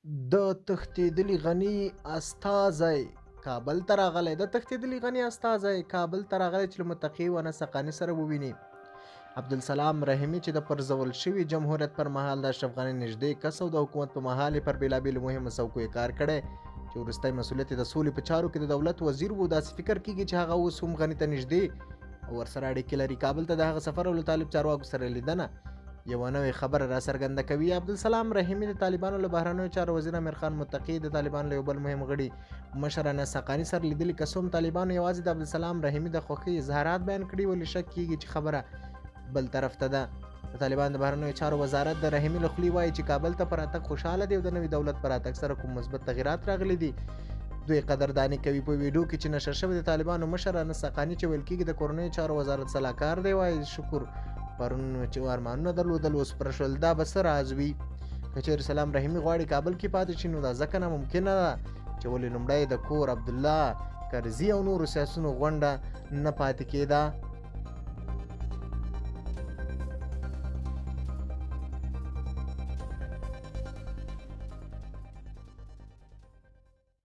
د تښتېدلي غني استازی کابل ته راغلی. د تښتېدلي غني استازی کابل ته راغلی چې له متقي و انس حقاني سره وویني. عبدالسلام رحیمي چې د پرځول شوي جمهوریت پر مهال د اشرف غني نږدې کس او د حکومت په مهال یې پر بېلابېلو مهمو څوکیو کار کړی، چې وروستی مسؤلیت یې د سولې په چارو کې د دولت وزیر و، داسې فکر کېږي چې هغه اوس هم غني ته نږدې او ورسره اړیکې لري. کابل ته د هغه سفر او له طالب چارواکو سره لیدنه یوه نوې خبره را څرګنده کوي. عبدالسلام رحیمي د طالبانو له بهرنیو چارو وزیر امیرخان متقي، د طالبانو له یو بل مهم غړي مشر انس حقاني سره لیدلي. که څه هم طالبانو یوازې د عبدالسلام رحیمي د خوښۍ اظهارات بیان کړي، ولې شک کیږي چې خبره بل طرف ته ده. د طالبان د بهرنیو چارو وزارت د رحیمي له خولې وایي چې کابل ته په راتګ خوشحاله دی او د نوي دولت په راتګ سره کوم مثبت تغیرات راغلي دي، دوی قدرداني کوي. په ویډیو کې چې نشر شوې، د طالبانو مشر انس حقاني چې ویل کېږي د کورنیو چارو وزارت سلاکار دی، وایي شکر پرون چې ارمانونه درلودل اوس پوره شول. دا به څه راز وي؟ که چېرې سلام رحیمي غواړي کابل کې پاتې شي، نو دا ځکه ناممکنه ده چې ولې لومړی د کور عبدالله، کرزي او نورو سیاسیونو غونډه نه پاتې کېده.